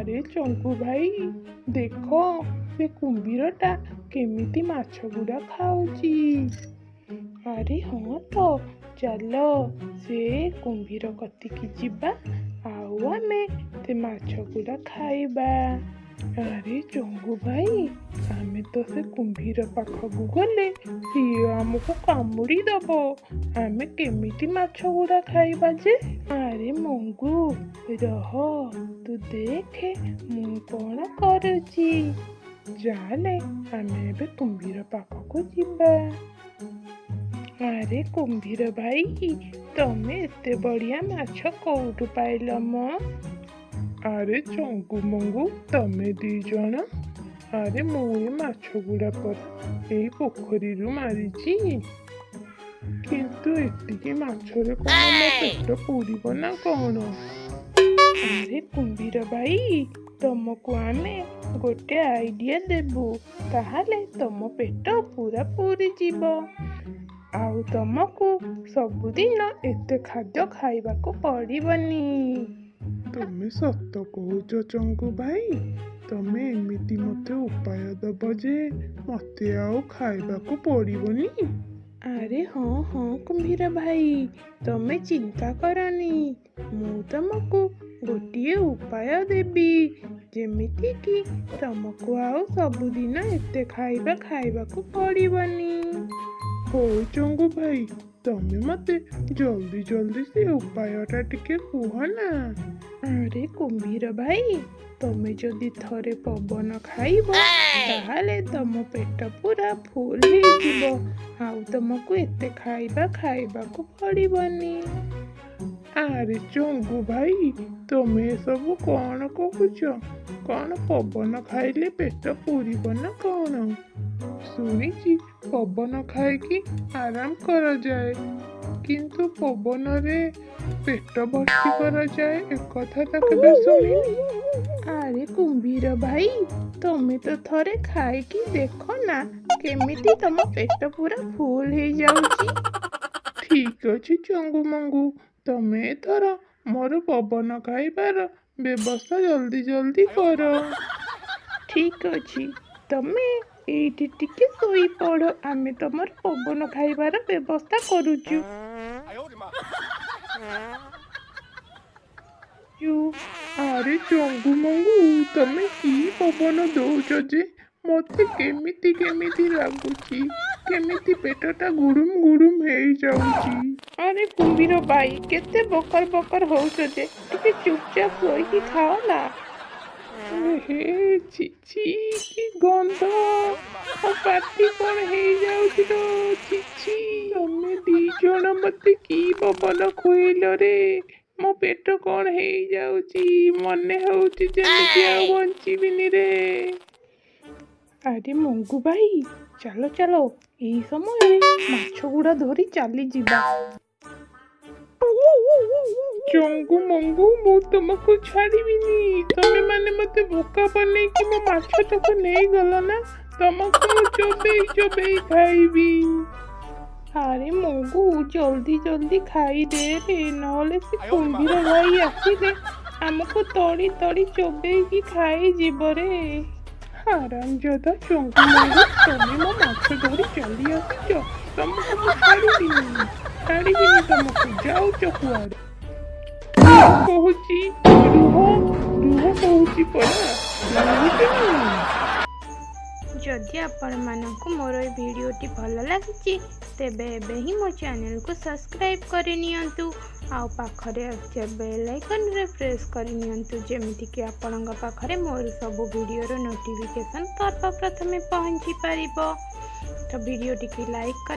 ଆରେ ଚଙ୍କୁ ଭାଇ, ଦେଖ ସେ କୁମ୍ଭୀରଟା କେମିତି ମାଛ ଗୁଡ଼ା ଖାଉଛି। ଆରେ ହଁ ତ, ଚାଲ ସେ କୁମ୍ଭୀର କତିକି ଯିବା ଆଉ ଆମେ ସେ ମାଛ ଗୁଡ଼ା ଖାଇବା। ଆରେ ଚଙ୍ଗୁ ଭାଇ, ଆମେ ତ ସେ କୁମ୍ଭୀର ପାଖକୁ ଗଲେ ସିଏ ଆମକୁ କାମୁଡ଼ି ଦବ। ଆମେ କେମିତି ମାଛ ଗୁଡ଼ା ଖାଇବା ଯେ? ଆରେ ମଙ୍ଗୁ, ରହ, ତୁ ଦେଖେ ମୁଁ କ'ଣ କରୁଛି। ଚାଲେ ଆମେ ଏବେ କୁମ୍ଭୀର ପାଖକୁ ଯିବା। ଆରେ କୁମ୍ଭୀର ଭାଇ, ତମେ ଏତେ ବଢ଼ିଆ ମାଛ କୋଉଠୁ ପାଇଲ ମ? ଆରେ ଚଙ୍ଗୁ ମଙ୍ଗୁ, ତମେ ଦି ଜଣ! ଆରେ ମୁଁ ଏ ମାଛ ଗୁଡ଼ା ପରା ଏଇ ପୋଖରୀରୁ ମାରିଛି। କିନ୍ତୁ ଏତିକି ମାଛରେ କ'ଣ ମୋ ପେଟ ପୂରିବ ନା କ'ଣ? ଆରେ କୁମ୍ଭୀର ଭାଇ, ତମକୁ ଆମେ ଗୋଟେ ଆଇଡ଼ିଆ ଦେବୁ, ତାହେଲେ ତମ ପେଟ ପୁରା ପୂରିଯିବ ଆଉ ତମକୁ ସବୁଦିନ ଏତେ ଖାଦ୍ୟ ଖାଇବାକୁ ପଡ଼ିବନି। ତମେ ସତ କହୁଛ ଚଙ୍ଗୁ ଭାଇ? ତମେ ଏମିତି ମୋତେ ଉପାୟ ଦବ ଯେ ମତେ ଆଉ ଖାଇବାକୁ ପଡ଼ିବନି? ଆରେ ହଁ ହଁ କୁମ୍ଭୀର ଭାଇ, ତମେ ଚିନ୍ତା କରନି, ମୁଁ ତମକୁ ଗୋଟିଏ ଉପାୟ ଦେବି ଯେମିତିକି ତମକୁ ଆଉ ସବୁଦିନ ଏତେ ଖାଇବା ଖାଇବାକୁ ପଡ଼ିବନି। ହଉ ଚଙ୍ଗୁ ଭାଇ, ତମେ ମତେ ଜଲ୍ଦି ଜଲ୍ଦି ସେ ଉପାୟଟା ଟିକେ କୁହ ନା। ଆରେ କୁମ୍ଭୀର ଭାଇ, ତମେ ଯଦି ଥରେ ପବନ ଖାଇବ ତାହେଲେ ତମ ପେଟ ପୁରା ଫୁଲ ହେଇଯିବ ଆଉ ତମକୁ ଏତେ ଖାଇବା ଖାଇବାକୁ ପଡ଼ିବନି। ଆରେ ଚଙ୍ଗୁ ଭାଇ, ତମେ ଏସବୁ କ'ଣ କହୁଛ? କ'ଣ ପବନ ଖାଇଲେ ପେଟ ପୂରିବ ନା କ'ଣ? ଶୁଣିଛି ପବନ ଖାଇକି ଆରାମ କରାଯାଏ, କିନ୍ତୁ ପବନରେ ପେଟ ଭର୍ତ୍ତି କରାଯାଏ ଏକଥା ତ କେବେ ଶୁଣିନି। ଆରେ କୁମ୍ଭୀର ଭାଇ, ତମେ ତ ଥରେ ଖାଇକି ଦେଖ ନା କେମିତି ତମ ପେଟ ପୁରା ଫୁଲ ହେଇଯାଉଛି। ଠିକ ଅଛି ଚଙ୍ଗୁ ମଙ୍ଗୁ, ତମେ ଏଥର ମୋର ପବନ ଖାଇବାର ବ୍ୟବସ୍ଥା ଜଲ୍ଦି ଜଲ୍ଦି କର। ଠିକ ଅଛି, ତମେ ଏଇଠି ଟିକେ ଶୋଇପଡ଼, ଆମେ ତମର ପବନ ଖାଇବାର ବ୍ୟବସ୍ଥା କରୁଛୁ। ଆରେ ଚଙ୍ଗୁ ମଙ୍ଗୁ, ତମେ କି ପବନ ଦଉଛ ଯେ ମତେ କେମିତି କେମିତି ଲାଗୁଛି, କେମିତି ପେଟଟା ଗୁଡୁମ ଗୁଡୁମ ହେଇଯାଉଛି। ଆରେ କୁମ୍ଭୀର ଭାଇ, କେତେ ବକର ବକର ହଉଛ ଯେ, ଟିକେ ଚୁପଚାପ ଶୋଇକି ଖାଅ ନା। ହେ, ଛି ଛି, କି ଗନ୍ଧ! ମୋ ପାଟି କ'ଣ ହେଇଯାଉଛି ଲୋ। ଛି ଛି, ତମେ ଦି ଜଣ ମତେ କି ପବନ ଖୁଏଇଲ ରେ? ମୋ ପେଟ କ'ଣ ହେଇଯାଉଛି, ମନେ ହଉଛି ଯେମିତି ଆଉ ବଞ୍ଚିବିନି ରେ। ଆରେ ମଙ୍ଗୁ ଭାଇ, ଚାଲ ଚାଲ, ଏଇ ସମୟରେ ମାଛ ଗୁଡ଼ା ଧରି ଚାଲିଯିବା। ଚଙ୍ଗୁ ମଙ୍ଗୁ, ମୁଁ ତମକୁ ଛାଡ଼ିବିନି। ତମେ ମାନେ ମତେ ବୋକା ବନେଇକି ମୋ ମାଛଟାକୁ ନେଇଗଲ ନା? ତମକୁ ମୁଁ ଚୋବେଇ ଚୋବେଇ ଖାଇବି। ଆରେ ମଙ୍ଗୁ, ଜଲ୍ଦି ଜଲ୍ଦି ଖାଇଦେ ରେ, ନହେଲେ ସେ କୁମ୍ଭୀର ଭାଇ ଆସିଲେ ଆମକୁ ତଡ଼ି ତଡ଼ି ଚୋବେଇକି ଖାଇଯିବ ରେ। ହାରାମଜାଦା ଚଙ୍ଗୁ ମଙ୍ଗୁ, ତମେ ମୋ ମାଛ ଧରି ଚାଲି ଆସିଛ। ତମକୁ ମୁଁ ଛାଡ଼ିବିନି, ଛାଡ଼ିବିନି ତମକୁ। ଯାଉଛ କୁଆଡ଼େ? କହୁଛି ରୁହ, ରୁହ କହୁଛି ପରା, ରହୁଛ ନା ନାହିଁ? ଯଦି ଆପଣମାନଙ୍କୁ ମୋର ଏ ଭିଡ଼ିଓଟି ଭଲ ଲାଗିଛି, ତେବେ ଏବେ ହିଁ ମୋ ଚ୍ୟାନେଲକୁ ସବସ୍କ୍ରାଇବ୍ କରିନିଅନ୍ତୁ ଆଉ ପାଖରେ ଆସୁଥିବା ବେଲ୍ ଆଇକନ୍ରେ ପ୍ରେସ୍ କରିନିଅନ୍ତୁ, ଯେମିତିକି ଆପଣଙ୍କ ପାଖରେ ମୋର ସବୁ ଭିଡ଼ିଓର ନୋଟିଫିକେସନ୍ ସର୍ବପ୍ରଥମେ ପହଞ୍ଚି ପାରିବ। ତ ଭିଡ଼ିଓଟିକୁ ଲାଇକ୍